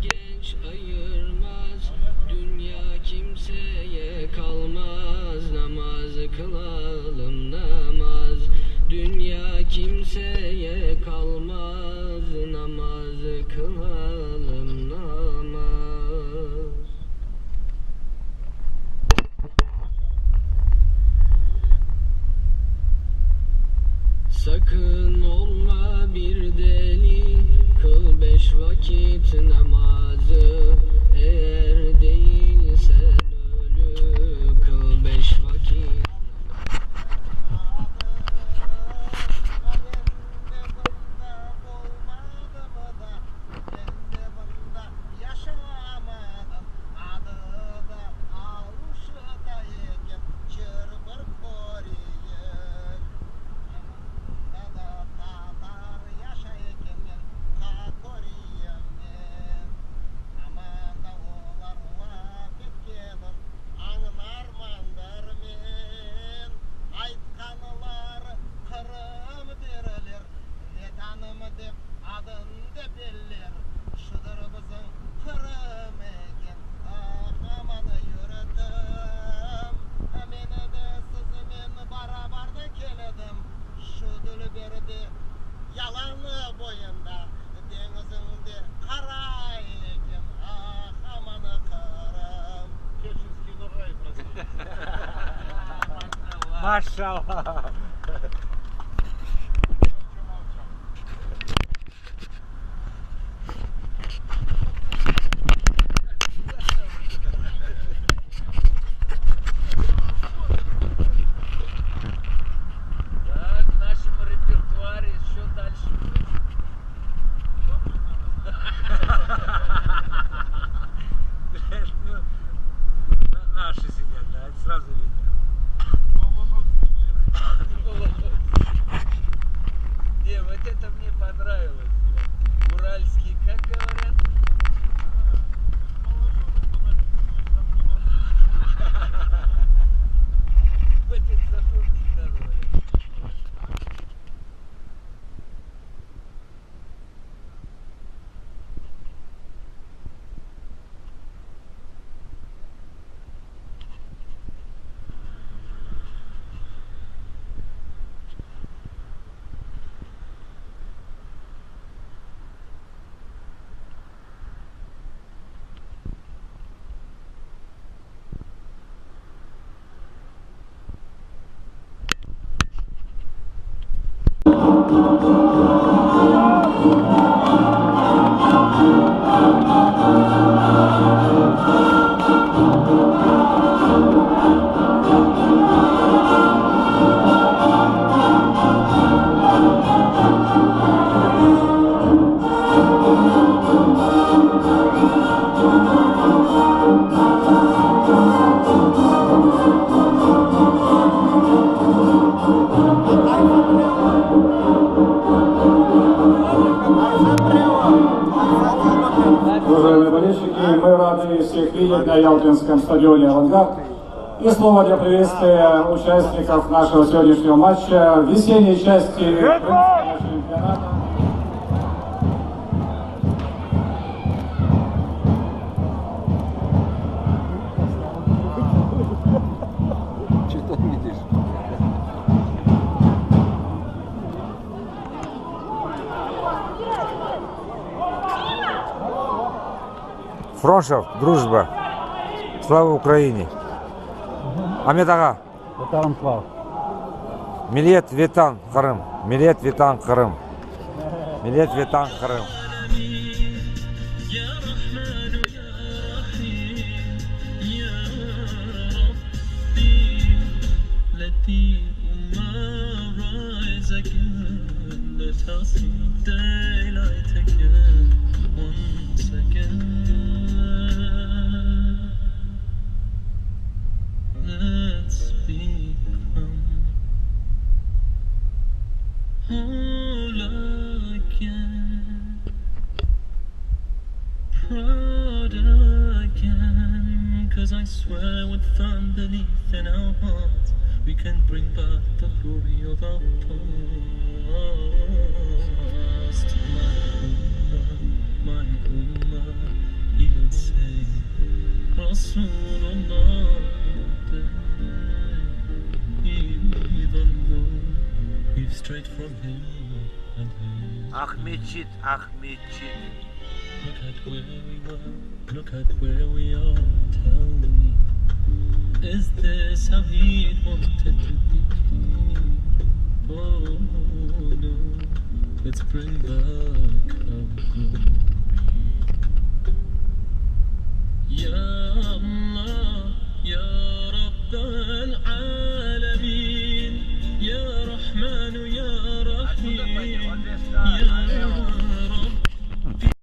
Genç ayırmaz, Dünya kimseye qalmaz, Namaz qılalım, namaz. Dünya kimseye qalmaz, Namaz qılalım, namaz. Sakın olma bir deli, Qıl beş vakit namazı, Eğer değilsen ölü, Qıl beş vakit Maşallah. Так, в нашем репертуаре еще дальше будет. Блядь, ну, наши сидят, да, это сразу видно. Не, вот это мне понравилось. Уральский, как говорят? Вот это запомнить надо, блядь. Уважаемые болельщики, мы рады всех видеть на Ялтинском стадионе «Авангард». И слово для приветствия участников нашего сегодняшнего матча весенней части Крымского чемпионата. Что там видишь? Freundschaft, дружба. Слава Украине. Amet ağa. Vetan слава. Millet Vetan Qırım. Millet Vetan Qırım. Millet Vetan Qırım. يا رحمن يا رحيم يا ربي Let the ummah rise again Let us see daylight again Once again Let's become whole again proud again. Cause I swear with firm belief in our hearts, we can bring back the glory of our past. My Ummah, my Ummah. Rasulullah, even though we've strayed from him and his Aqmescit, Aqmescit. Look at where we were, look at where we are. Tell me, is this how he'd want it to be? Oh no, let's bring back our glory.